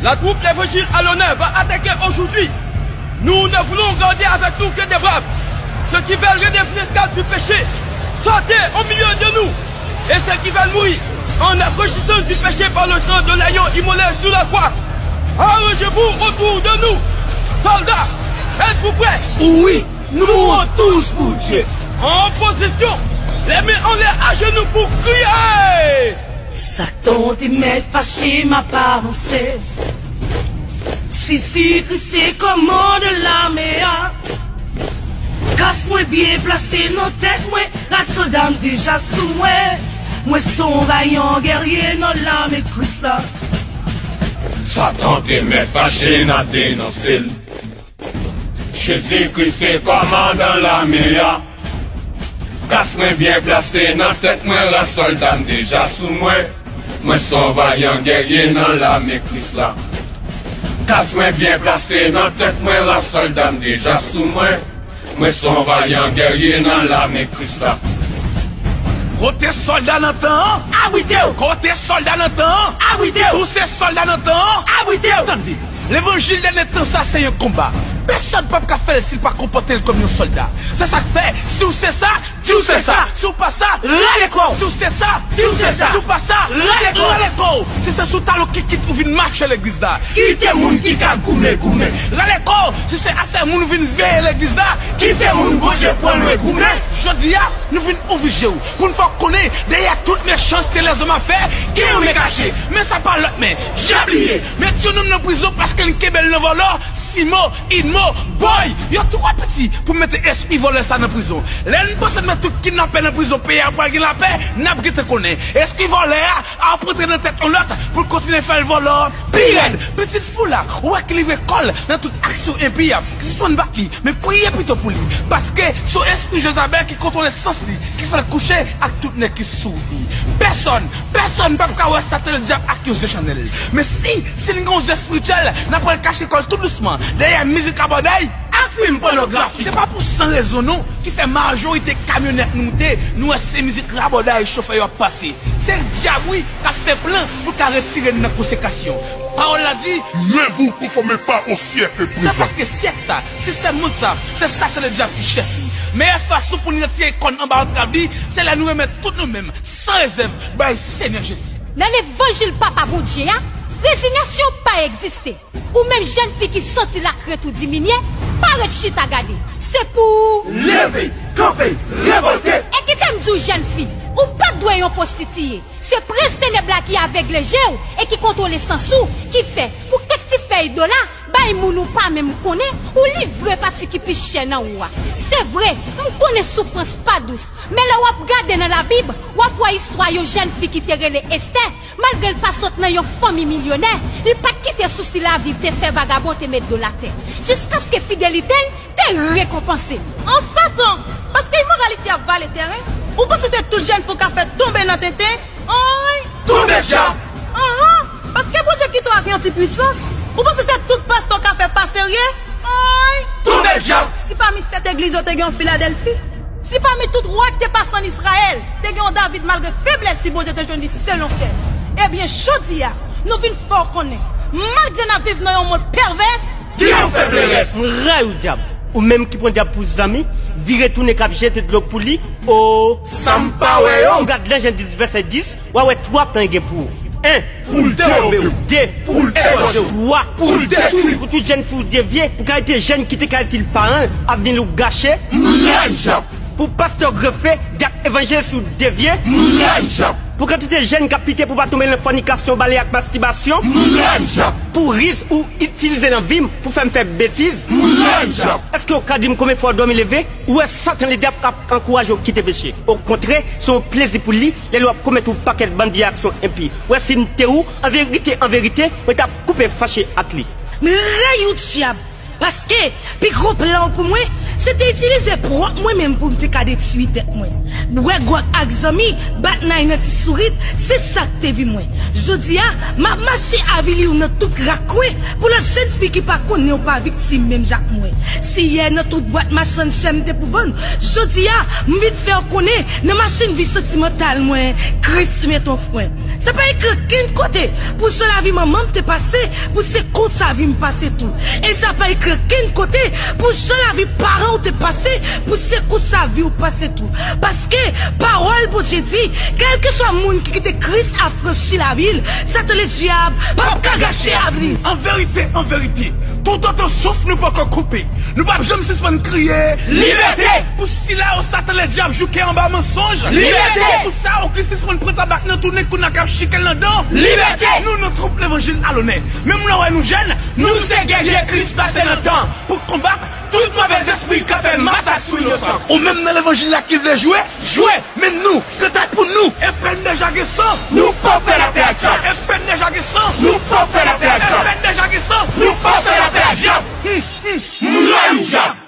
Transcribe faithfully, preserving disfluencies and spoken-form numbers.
La troupe L'Évangile à l'honneur va attaquer aujourd'hui. Nous ne voulons garder avec nous que des braves. Ceux qui veulent redéfinir l'esclave du péché, sortez au milieu de nous. Et ceux qui veulent mourir en affranchissant du péché par le sang de l'agneau immolé sur la croix, arrangez-vous autour de nous. Soldats, êtes-vous prêts ? Oui, nous mourons tous pour Dieu. En position, les mains en l'air, à genoux pour crier. Satan te mèt fache, m ap avanse. Jezi Kris se kòmandan lame a. Kas mwen byen plase nan tèt mwen, rad sòlda m deja sou mwen. Mwen se yon vayan gèrye nan lame Kris la. Satan te mèt fache, n ap denonse l. Jezi Kris se kòmandan lame a. Kas mwen byen plase nan tèt mwen, rad sòlda m deja sou mwen. Mwen se yon vayan gèrye nan lame Kris la. Kas mwen byen plase nan tèt mwen, rad sòlda m deja sou mwen. Mwen se yon vayan gèrye nan lame Kris la. Kote sòlda nan tan an? Abrite w! Kote sòlda nan tan an? Abrite w! Si w se sòlda nan tan an? Abrite w! Tande, levanjil dènye tan sa se yon konba. Pèsonn p ap ka fè l si l pa konpòte l kòm yon sòlda. Se sa k fè, si w se sa, di w se sa. Si w pa sa, rale kò w. Si w se sa, di w se sa. Si w pa sa, rale kò w. Rale kò w. Si se sou talon kikit ou vin mache legliz la, kite moun ki ka goumen, goumen. Rale kò w. Si se afè moun ou vin veye legliz la, kite moun Bondye pran lwen goumen. Jodi a, nou vin ouvri je w pou n fè w konnen dèyè tout mechanste lèzòm ap fè, gen yon men kache. Men sa pa lòt men, dyab li ye. Met yon nonm nan prizon paske l kenbe l nan vòlò, Simo, Inmo, Boy, yo twò piti pou mete espri vòlè sa nan prizon. Lè n panse n met tout kidnapè nan prizon, peyi a pral gen lapè, n ap gentan konnen. Espri vòlè a ap rantre nan tèt yon lòt pou l kontinye fè l vòlò pi rèd. Pitit fou la, ou wè ki livre kò l nan tout aksyon enpi a. Sispann bat li, men priye pito pou li. Paske se yon espri Jezabèl ki kontwole sans li, ki fè l kouche ak tout nèg ki sou li. Pèsonn, pèsonn p ap ka wè Satan Ledyab ak yon zye chanèl. Men si, si n gen yon zye espirityèl, n ap pral kache kò l tou dousman dèyè mizik rabòday ak fim pònografik. Se pa pou san rezon non ki fè majorite kamyonèt nou moute, nou wè se mizik rabòday chofè yo ap pase. Se dyab wi k ap fè plan pou l ka retire n nan konsekrasyon. Pawòl la di, Ne vous conformez pas au siècle présent. Se paske syèk sa, sistèm mond sa, se Satan Ledyab ki chèf li. Meyè fason pou n retire kò n anba antrav li, se lè nou remèt tout nou menm, san rezèv, bay Senyè Jezi. Nan levanjil Papa Bondye a, rezinyasyon pa egziste. Ou menm jèn fi ki santi lakrent ou diminye, pa ret chita gade. Se pou ou leve, kanpe, revòlte. E kite m di w, jèn fi, ou pa t dwe yon pwostitiye. Se prens tenèb la ki avegle je w e ki kontwole sans ou ki fè, pou kèk ti fèy dola, bay moun ou pa menm konnen, ou livre pati ki pi chè nan ou a. Se vre, m konnen soufrans pa dous, men lè w ap gade nan Labib, w ap wè istwa yon jèn fi ki te rele Estè. Malgre l pa sot nan yon fanmi milyonè, li pa t kite sousi lavi te fè vagabon te met do l atè, jiskaske fidelite l te rekonpanse l. An Satan! Paske imoralite ap vale tèren, ou panse se tout jèn fi w ka fè tonbe nan tenten? Anyn! Tonbe dyab! Anhan! Paske Bondye kite w ak yon ti pwisans, ou panse se tout pastè w ka fè pa serye? Anyn! Tonbe dyab! Si pami sèt egliz yo te gen yon Filadèlfi, si pami tout wa k te pase ann Izrayèl, te gen yon David malgre feblès li Bondye te jwenn li selon kè l, ebyen, jodi a, nou vin fè w konnen, malgre n ap viv nan yon mond pèvès, gen yon fèblès. M rayi w, dyab. Ou menm ki pran dyab pou zanmi, vire tounen k ap jete dlo pou li, o. Sa m pa wè yo. Si w gad Jan dis vèsè dis, w a wè twa plan gen pou ou. En. Pou l derobe w. De. Pou l egòje w. Twa. Pou l detwi w. Pou tout jèn fi w devye, pou kalite jèn ki te ka itil paran l, avni l ou gache. M rayi dyab. Pou pastè w grefe, dyak evanjelis ou devye. M rayi dyab. Pou kantite jèn k ap pite pou pa tonbe nan fònikasyon, bale ak mastibasyon. M rayi dyab. Pou riz ou itilize nan vi m pou fè m fè betiz. M rayi dyab. Èske w ka di m konbyen fwa w dòmi leve? Ou wè Satan Ledyab k ap ankouraje w kite peche. Okontrè, se yon plezi pou li lè l wè w ap komèt yon pakèt bann vye aksyon enpi. Ou wè, si m te ou, an verite, an verite, mwen t ap koupe fache ak li. M rayi w, dyab! Paske, pi gwo plan w pou mwen, se te itilize pwòp mwen menm pou m te ka detwi tèt mwen. Bwè gwòg ak zanmi, bat nay nan ti sourit, se sa k te vi mwen. Jodi a, m ap mache avili w nan tout rak kwen, pou lòt jèn fi ki pa konnen w pa viktim menm jan ak mwen. Si yè nan tout bwat machann chè m te pou vann, jodi a, m vin fè w konnen nan machin vi santimantal mwen, Kris met yon fren. Sa pa ekri okenn kote pou jan lavi manman m te pase, pou se konsa vi m pase tou. E sa pa ekri okenn kote pou jan lavi paran w te pase, pou se konsa vi w pase tou. Paske pawòl Bondye di, kèlkeswa moun ki kite Kris afranchi lavi l, Satan Ledyab p ap ka gache avni. An verite, an verite, toutotan souf nou poko koupe, nou p ap janm sispann kriye libète! Pou sila yo Satan Ledyab jouke anba mansonj, libète! Pou sa yo ki sispann pran tabak nan tounen kounye a k ap chike l nan dan, libète! Nou nan twoup Levanjil Alonè. Menm lè w wè nou jèn, nou se gèdye Kris plase nan tan pou konbat tout move lespri k ap fè masak sou inosan. Ou menm nan Levanjil la ki vle jwe, jwe! Men nou, kantat pou nou! E pèn deja gen san, nou p ap fè lapè ak dyab! E pèn deja gen san, nou p ap fè lapè ak dyab! E pèn deja gen san, nou p ap fè lapè ak dyab! M rayi dyab!